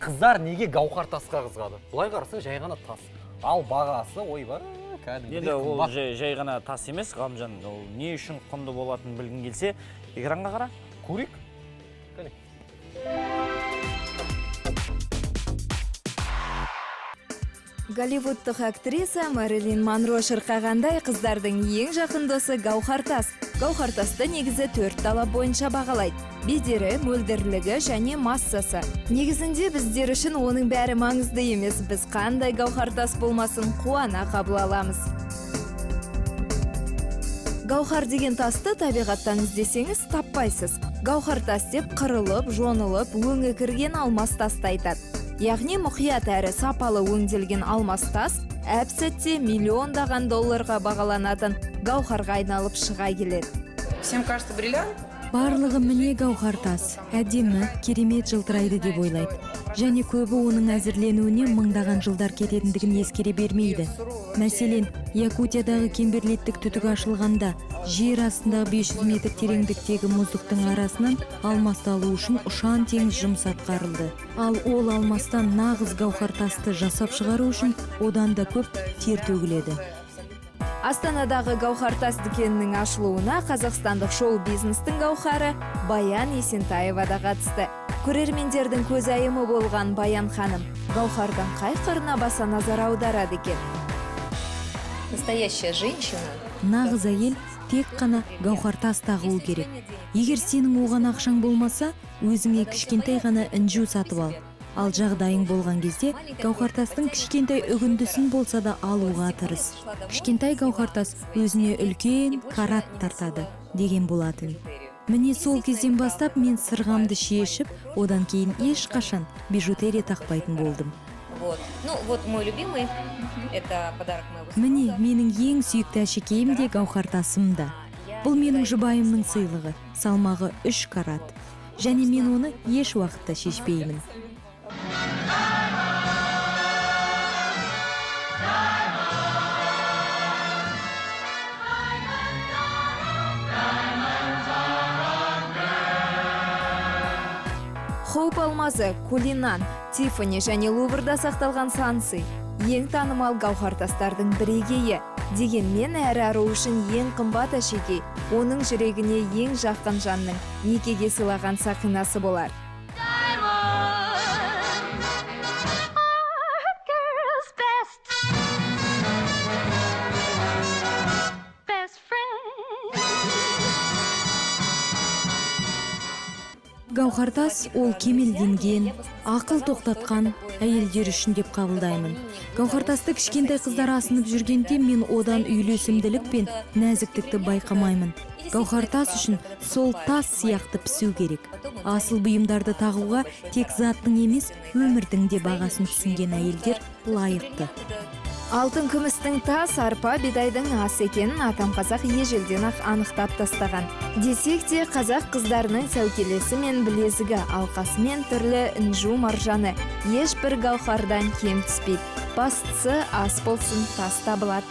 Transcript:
Қыздар неге гауһар тасқа қызығады? Былай қарасаң, жай ғана тас. Ал бағасы, ойбай, кәдімгідей Енді ол қымбат. жай ғана тас емес, Ғалымжан, ол не үшін құнды болатынын білгің келсе, экранға қара. Көрейік. Кәне. Голливудтық актриса Мэрилин Монро шырқағандай қыздардың ең жақын досы гауһар тас. Гауһар тасты негізі 4 талап бойынша бағалайды. Бедері, мөлдірлігі және массасы. Негізінде біздер үшін оның бәрі маңызды емес. Біз қандай гауһар тас болмасын қуана қабыл аламыз. Гауһар деген тасты табиғаттан іздесеңіз таппайсыз. Гауһар тас деп қырылып, жонылып, өңі кірген алмас тасты айтады. Яғни мұқият әрі сапалы өңделген алмас тас әп-сәтте миллиондаған долларға бағаланатын гауһарға айналып шыға келеді. Всем кажется бриллиант? Барлығы міне гауһар тас, әдемі, керемет жылтырайды деп ойлайды. Және көбі оның әзірленуіне мыңдаған жылдар кететіндігін ескере бермейді. Мәселен, Якутиядағы кимберлиттік түтік ашылғанда, жер астындағы 500 метр тереңдіктегі мұздықтың арасынан алмасты алу үшін ұшан теңіз жұмыс атқарылды. Ал ол алмастан нағыз гауһар тасты жасап шығару үшін одан да көп тер төгіледі. Астанадағы гауһар тас дүкенінің ашылуына қазақстандық шоу-бизнестің гауһары Баян Есентаева да қатысты. Көрермендердің көзайымы болған Баян ханым гауһардың қай қырына баса назар аударады екен? Настоящая женщина. Нағыз әйел тек қана гауһар тас тағуы керек. Егер сенің оған ақшаң болмаса, өзіңе кішкентай ғана інжу сатып ал. Ал жағдайың болған кезде гауһар тастың кішкентай үгіндісін болса да алуға тырыс. Кішкентай гауһар тас өзіне үлкен карат тартады деген болатын. Міне сол кезден бастап мен сырғамды шешіп, одан кейін ешқашан бижутерия тақпайтын болдым. Вот. Ну, вот мой любимый, это подарок моего Міне, супруга. менің ең сүйікті әшекейім де гауһар тасым да. Бұл менің жұбайымның сыйлығы, салмағы 3 карат. Және мен оны еш уақытта шешпеймін. Хоуп алмазы, Кулинан, Тиффани және Луврда сақталған Санси ең танымал гауһар тастардың бірегейі. Дегенмен әр ару үшін ең қымбат әшекей, оның жүрегіне ең жақын жанның некеге сыйлаған сақинасы болар. Гауһар тас ол кемелденген, ақыл тоқтатқан әйелдер үшін деп қабылдаймын. Гауһар тасты кішкентай қыздар асынып жүргенде мен одан үйлесімділік пен нәзіктікті байқамаймын. Гауһар тас үшін сол тас сияқты пісу керек. Асыл бұйымдарды тағуға тек заттың емес, өмірдің де бағасын түсінген әйелдер лайықты. Алтын күмістің тас, арпа, бидайдың ас екенін атам қазақ ежелден ақ анықтап тастаған. Десек те, қазақ қыздарының сәукелесі мен білезігі, алқасы мен түрлі інжу маржаны ешбір гауһардан кем түспейді. Бастысы ас болсын, тас табылады.